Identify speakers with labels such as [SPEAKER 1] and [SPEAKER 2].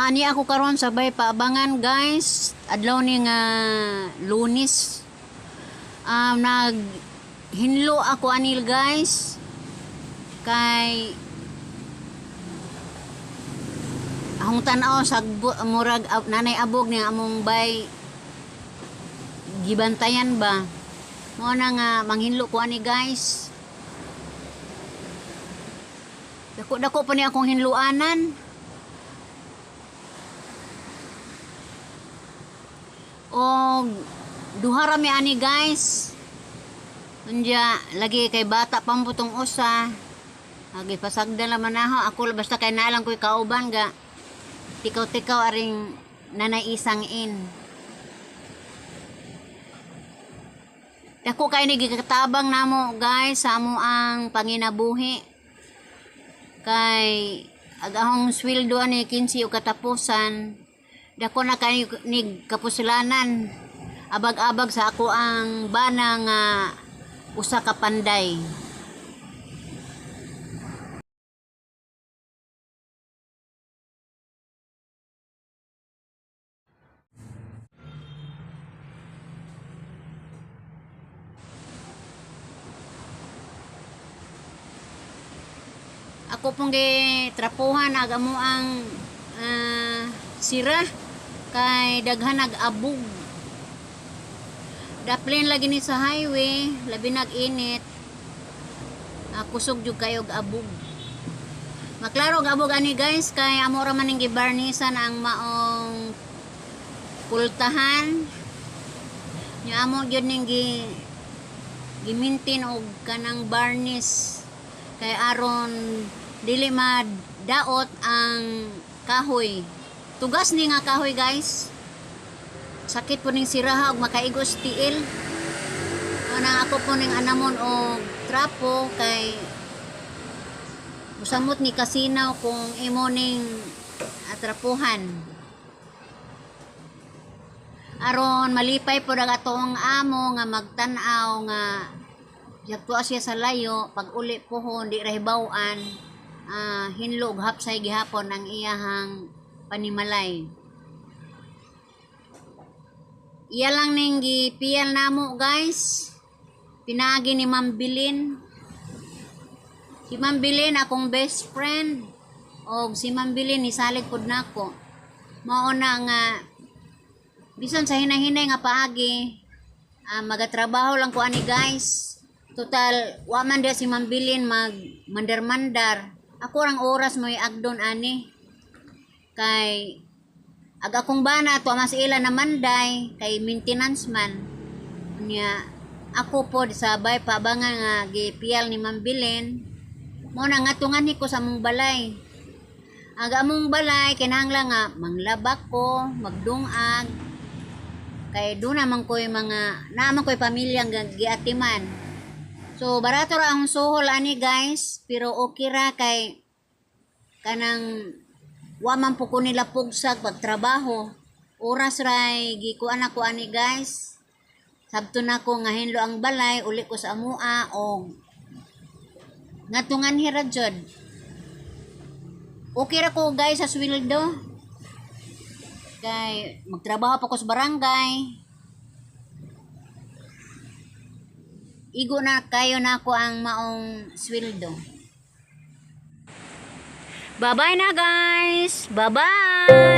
[SPEAKER 1] Ani ako karon sabay paabangan, guys. Adlaw ni nga Lunes. Nag hinlo ako anil, guys. Kay akong tan-aw sa murag nanay abog ni among bay gibantayan ba. Mao na nga manghinlo ko ani, guys. Dako dako pa ni akong hinluanan. Og duha ra mi ani, guys. Unya lagi kay bata pa mo tong usa. Agi pasagdan naman ako. Ako basta kay naa lang ko'y kauban ga. Tikaw-tikaw aring nanay isang in. Dako kay ni gikatabang namo, guys, sa amo ang panginabuhi. Kay ag ahong sweldo ani 15 o katapusan. Dako na kay ni kapuslanan. Abag-abag sa ako ang bana nga usa ka panday. Ako pong gitrapuhan ag amo ang sira kay daghan nag-abog. Daplin lagi ni sa highway, labi nag-init. Kusog jud kayo og abog. Maklaro og abog ani, guys, kay amo ra man ning gibarnisan ang maong pultahan. Nya amo gyud ning gimintin og kanang varnish kay aron dili madaot ang kahoy. Tugas ni nga kahoy, guys. Sakit po ning siraha og makaigos tiil. Ana ako po ning anamon og trapo kay musamot ni kasinaw kung imo ning atrapuhan. Aron malipay po ang atong amo nga magtan-aw nga yaktuwa siya sa layo pag uli pohon di ra hibaw-an, hinlo og hapsay gihapon ang iyahang panimalay. Iya lang ning gipiyal namo, guys. Pinaagi ni Ma'am Bilin. Si Ma'am Bilin akong best friend og si Ma'am Bilin nisalig pud nako. Mao na nga bisan sa hinay-hinay nga paagi, magatrabaho lang ko ani, guys. Total wa man diha si Ma'am Bilin mag mandar-mandar. Ako rang oras mo agdon ani. Kay ag akong bana to mas ila na manday kay maintenance man. Unya ako pod sa bay paabangan nga gipiyal ni Ma'am Bilin. Mo na nga tungan ko sa among balay. Ang among balay kinahanglan nga manglabak ko, magdungag. Kay doon naman ko'y mga naman ko'y pamilya nga giatiman. So barato ra ang suhol ani, guys, pero okay ra kay kanang wa man po ko nila pugsag pagtrabaho. Oras ray gikuan ako ani, guys. Sabto na ko nga hinlo ang balay, uli ko sa amua og ngatungan hira jud. Okay ra ko, guys, sa sweldo. Kay magtrabaho pa ko sa barangay. Igo na kayo na ako ang maong sweldo. Bye-bye na, guys. Bye-bye.